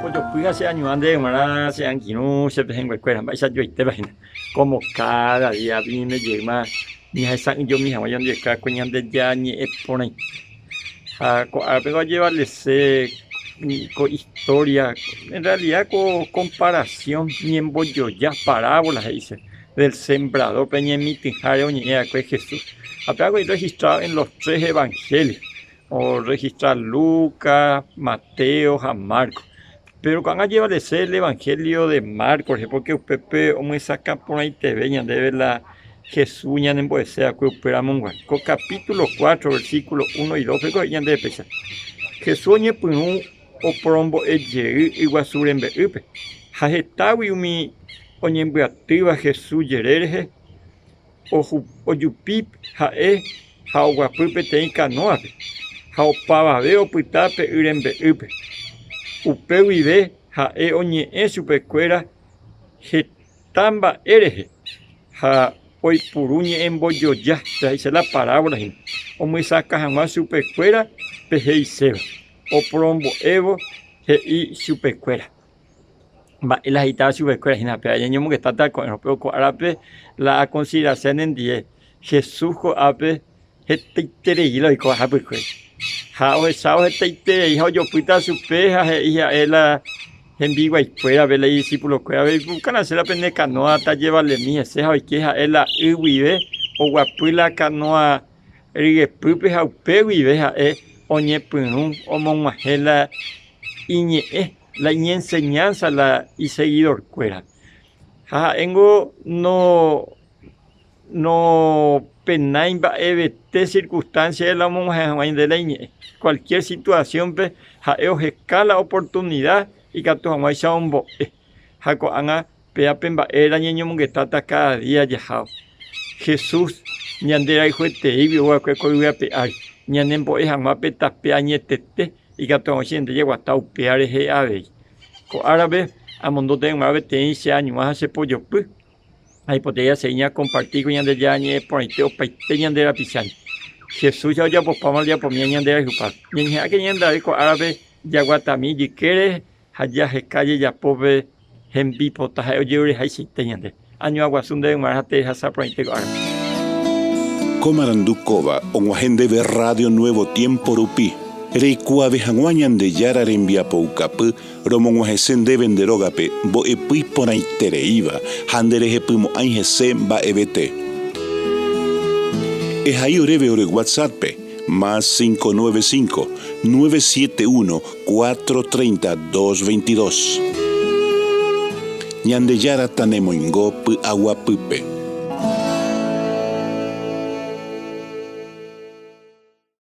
pojopy ha che añuã ndéve g̃uarã che angirũ, che pehẽnguekuéra, mba'eichajoitépa hína. Como cada día ñaime jeýma ñahesa'ỹijomi hag̃ua ñandejeka ko Ñandejára ñe'ẽ porãite. Ha ko árape ojevalese ko historia, en realidad ko comparación ñembojoja, parábola he'ise, del sembrador pe ñemitỹháre oñe'ẽ va'ekue Jesús. Ha péva oĩ registrado en los tres evangelios, oregistra Lucas, Mateo ha Marcos. Péro ko'ág̃a ojevalese el Evangelio de Marcos rehe, pórke upépe omyesakã porãiteve ñandéve la Jesús ñanembo'ese va'ekue upéramo g̃uarã. Ko capítulo 4, versículo 1 y 2-pe ko he'i ñandéve péicha, Jesús oñepyrũ oporombo'e jey yguasu rembe'ýpe, ha hetágui umi oñembyatýva Jesús jere rehe, Ojupi ha'e ha oguapy peteĩ kanóape, ha opavave opyta pe y rembe'ýpe. Upe guive ha'e oñe'ẽ chupekuéra heta mba'e rehe ha oipuru ñe'ẽmbojoja, jahecha la parávola hína, omyesakã hag̃ua chupekuéra pe he'iséva, oporombo'évo he'i chupekuéra. Mba'e la he'ítava chupekuéra hína péva ñañomongetáta ko'ẽrõ, péro ko árape la akonsiderase nendie Jesús ko'ápe hetaiterei la oikóva hapykuéri. Ha ohechávo hetaiterei ha ojopýta chupe ha he'i ha'e la hembiguaikuérape, la idisipulokuérape, Ipukana che la pene kanóa tajevalemi hese ha oike ha'e la y guive oguapy la kanóa ryepýpe ha upe guive ha'e oñepyrũ omog̃uahẽ la iñe'ẽ. La iñenseñánsa la iseguidorkuéra. Ha ha'éngo no nopenái mba'evete circunstancia la omog̃uahẽ hag̃ua ñande la iñe'ẽ. Cualquier situación-pe ha'e oheka la oportunidad ikatu hag̃uáicha ombo'e. Ha ko'ág̃a péva pe mba'e la ñañomongetáta cada día jahávo. Jesús ñanderayhueteígui ou va'ekue ko yvy ape ári, ñanembo'e hag̃ua pe tape añetete Ikatu hag̃ua ñande jeguata upéva rehe avei. Ko árape amondo térã peteĩ che añuã ha che pojopy, aipotei asegi ñakomparti ko Ñandejára ñe'ẽ porãite opaite ñande rapichándi. Jesús ja ojapopáma ojapomíva ñande rayhupápe. Ñañeha'ãke ñande avei ko árape jaguatami ijykére ha jaheka jejapópe hembipota ha'e ojerurehaichaite ñande. Añuã guasu ndéve g̃uarã ha terehasa porãite ko árape. Ko marandu kóva og̃uahẽ ndéve Radio Nuevo Tiempo rupi, reikuaave hag̃ua Ñandejára rembiapoukapy romog̃uahẽse ndéve nde rógape mbo'epy iporãitereíva ha nderehepymo'ãi hese mba'evete. Ehai oréve ore WhatsApp-pe, más 595 971 4:30 2:22. Ñandejára tanemoingo py'aguapýpe.